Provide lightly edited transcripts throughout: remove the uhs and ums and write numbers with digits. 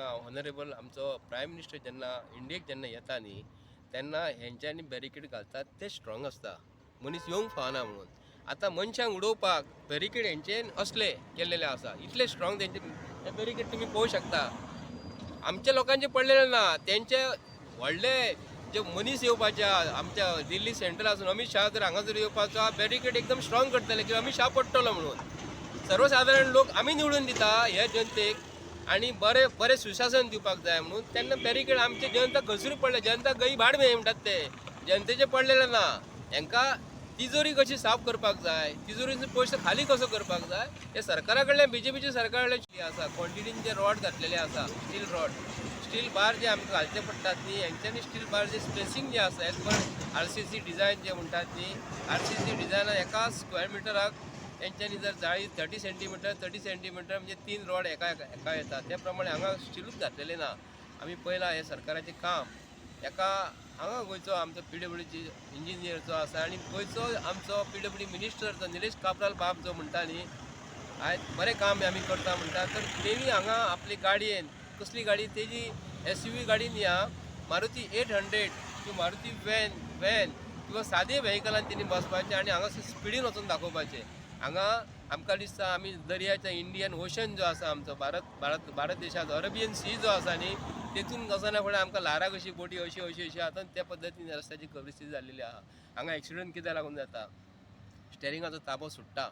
हांगा ऑनरेबल आमचो prime minister जेन्ना इंडियेक जेन्ना येता न्ही, तेन्ना हेंच्यांनी बॅरिकेड घालतात ते स्ट्रॉंग आसता, मनीस येवंक फावना म्हणून. आतां मनशांक उडोवपाक बॅरिकेड हेंचे असले केल्लेले आसा, इतले स्ट्रॉंग तेंचे हे बॅरिकेड तुमी पळोवंक शकता. आमच्या लोकांचे पडलेले ना, तेंचे व्हडले जे मनीस येवपाचे आमच्या दिल्ली सेंट्रल आसून अमीत शाह जर हांगा जर येवपाचो, बॅरिकेड एकदम स्ट्रॉंग करतले की अमीत शाह पडटलो म्हणून. सर्वसाधारण लोक आमी निवडून दिता ह्या जनतेक आनी बरें बरें सुशासन दिवपाक जाय म्हणून तेन्ना बॅरिकेड आमचे जनता घसरून पडले. जनता गई भाड में म्हणटात ते जनतेचे पडलेले ना. हेंकां तिजोरी कशी साफ करपाक जाय, तिजोरीचो पयशे खाली कसो करपाक जाय, हे सरकारा कडल्यान, बीजेपीच्या सरकारा कडल्यान आसा. क्वॉन्टिटीन जे रॉड घातलेले आसा, स्टील रॉड, स्टील बार जे आमकां घालचे पडटात न्ही, हेंच्यांनी स्टील बार जे स्पेसिंग जे आसा एज पर आरसीसी डिजायन जे म्हणटात न्ही, आरसीसी डिजायनान एका स्क्वेअर मिटराक तेंच्यांनी जर जाळी 30 सेंटीमिटर, 30 सेंटीमिटर म्हणजे तीन रॉड एका एका येता. त्या प्रमाणे हांगा स्टिलूच घातलेलें ना. आमी पळयलां हें सरकाराचें काम. एका हांगा गोंयचो आमचो पीडब्ल्यूडीची इंजिनियर जो आसा आनी गोंयचो आमचो पीडब्ल्यूडी मिनिस्टर जो निलेश काब्राल बाब जो म्हणटा न्ही, आयज बरें काम आमी करता म्हणटा, तर तेणी हांगा आपली गाडयेन, कसली गाडी तेजी, एसयूवी गाडी न्ही आं, मारुती 800 किंवा मारुती वॅन किंवा सादे व्हेकलान तेणी बसपाचें आनी हांगा स्पिडीन वचून दाखोवपाचें. हांगा आमकां दिसता आमी दर्याच्या इंडियन ओशन जो आसा आमचो भारत भारत भारत देशाचो अरेबियन सी जो आसा न्ही, तेतून वचना फुडें आमकां ल्हारां कशी बोटी अशी अशी अशी आतां त्या पद्दतीन रस्त्याची परिस्थिती जाल्लेली आहा. हांगा एक्सिडंट कित्याक लागून जाता? स्टेरिंगाचो ताबो सुट्टा.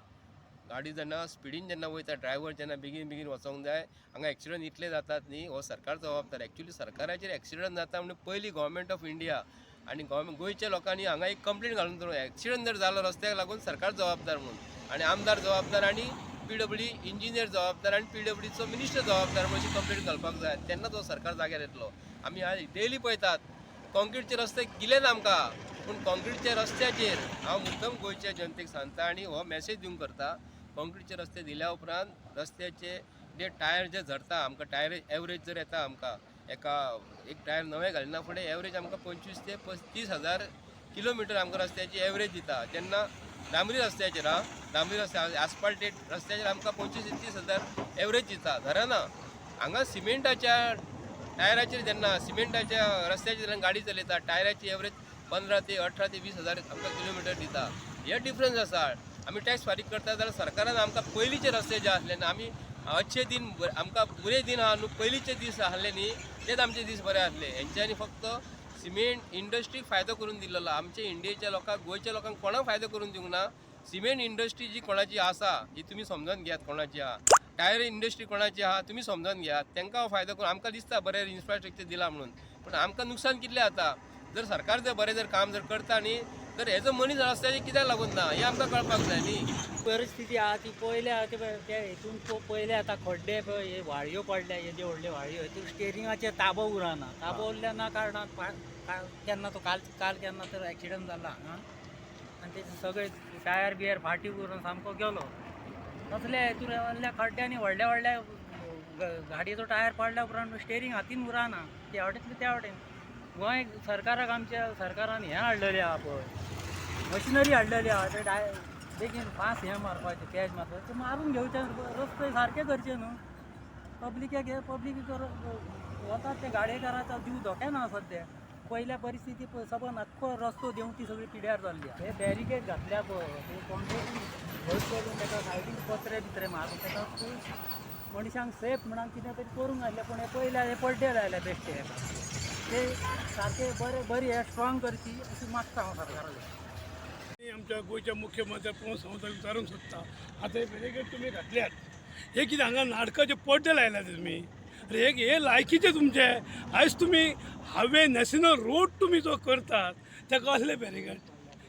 गाडी जेन्ना स्पिडीन जेन्ना वयता, ड्रायव्हर जेन्ना बेगीन बेगीन वचोंक जाय, हांगा एक्सिडंट इतले जातात न्ही. हो सरकार जबाबदार. एक्चुली सरकाराचेर एक्सिडंट जाता म्हणून पयली गव्हर्मेंट ऑफ इंडिया आनी गव्हर्मेंट गोंयच्या लोकांनी हांगा एक कंप्लेन घालून दवरून, एक्सिडंट जर जालो रस्त्याक लागून सरकार जबाबदार म्हणून आनी आमदार जबाबदार आनी पीडब्ल्यूडी इंजिनियर जबाबदार आनी पीडब्ल्यूडीचो मिनिस्टर जबाबदार म्हणून अशी कंप्लेन घालपाक जाय. तेन्ना तो सरकार जाग्यार येतलो. आमी आज डेली पळयतात, कॉन्क्रीटचे रस्ते दिले ना आमकां, पूण कॉन्क्रीटच्या रस्त्याचेर हांव मुद्दम गोंयच्या जनतेक सांगता आनी हो मॅसेज दिवंक करता, कॉन्क्रीटचे रस्ते दिल्या उपरांत रस्त्याचे जे टायर जे झरता आमकां, टायर एवरेज जर येता आमकां, एका एक टायर नवें घालिना फुडें एवरेज आमकां 25 ते 30 हजार किलोमिटर आमकां रस्त्याची एवरेज दिता. जेन्ना डांबरी रस्त्याचेर, आं, डांबरी रस्त्या आस्फाल्टेड रस्त्याचेर आमकां 25 ते 30 हजार एवरेज दिता, धरना. हांगा सिमेंटाच्या टायराचेर जेन्ना, सिमेंटाच्या रस्त्याचेर जेन्ना गाडी चलयता, टायराची एवरेज 15 ते 18 ते 20 हजार आमकां किलोमिटर दिता. हे डिफरन्स आसा. आमी टॅक्स फारीक करता जाल्यार सरकारान आमकां पयलींचे रस्ते जे आसले न्ही, आमी अच्छे दिन आमकां बुरे दिन आहा न्हू, पयलींचे दीस आहले न्ही, तेच आमचे दीस बरे आसले. हेंच्यांनी फक्त सिमेंट इंडस्ट्रीक फायदो करून दिलेलो. आमच्या इंडियेच्या लोकांक, गोंयच्या लोकांक कोणाक फायदो करून दिवंक ना. सिमेंट इंडस्ट्री जी कोणाची आसा ही तुमी समजून घेयात कोणाची आहा. टायर इंडस्ट्री कोणाची आहा तुमी समजून घेयात. तांकां फायदो करून आमकां दिसता बरें इन्फ्रास्ट्रक्चर दिला म्हणून, पूण आमकां नुकसान कितलें जाता? जर सरकार जर बरें जर काम जर करता न्ही, तर हेजो मनीस रस्त्याचेर कित्याक लागून ना, हें आमकां कळपाक जाय न्ही. परिस्थिती आहा ती पळयल्या आहा ती त्या हितून पळयल्या. आतां खड्डे पळय, हे व्हाळयो पडल्या, येद्यो व्हडल्यो व्हाळयो. हितून स्टेरिंगाचेर ताबो उरना. ताबो उरल्या ना कारणान केन्ना तो काल काल केन्ना तर एक्सिडंट जाला हांगा आनी तेजे सगळे टायर बियर फाटी उरून सामको गेलो. तसल्या हितून असल्या खड्ड्यांनी व्हडल्या व्हडल्या गाडयेचो टायर पडल्या उपरांत स्टेरींग हातीन उरना, त्या वटेंतले त्या वटेन. गोंय सरकाराक, आमच्या सरकारान हें हाडलेलें आहा पळय, मशिनरी हाडलेली आहा, ते बेगीन फास्ट हें मारपाचें, कॅच मारपाचें, ते मारून घेवचें, रस्ते सारके करचे न्हू. पब्लिकाक हे पब्लीक वतात ते गाडयेकाराचो जीव धोक्यान आहा सद्या. पयल्या परिस्थिती सबंद आख्खो रस्तो देंवती ती सगळी पिड्यार जाल्ली आहा. हे बॅरिकेड घातल्या पळय, ते कॉन्क्रीट घट करून ताका सायडीन पत्रे बित्रे मारून ताका खूब मनशांक सेफ म्हणून कितें तरी करूंक आसलें, पूण हे पयल्या हे पड्डे जायले बेश्टे. हेका ते सारके बरे बरी हे स्ट्रॉंग करची अशी मागता हांव सरकारा कडेन. आमच्या गोंयच्या मुख्यमंत्र्याक पळोवन संवसार विचारूंक सोदता, आतां हे बॅरिकेड तुमी घातल्यात, हे कितें हांगा नाटकाचे पड्डे लायल्यात तुमी? अरे, हे हे लायकीचे तुमचे? आयज तुमी हायवे, नॅशनल रोड तुमी जो करतात ताका असले बॅरिकेड,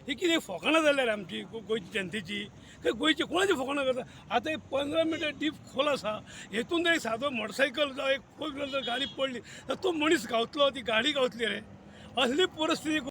ही कितें फकाणां जाल्यार आमची गोंयची जनतेची काय गोंयची कोणाची फकाणां करता? आतां एक 15 मिटर डीप खोल आसा. हेतून जर एक सादो मोटरसायकल जावं एक फोर व्हिलर जर गाडी पडली तर तो मनीस गावतलो, ती गाडी गावतली रे. असली परिस्थिती.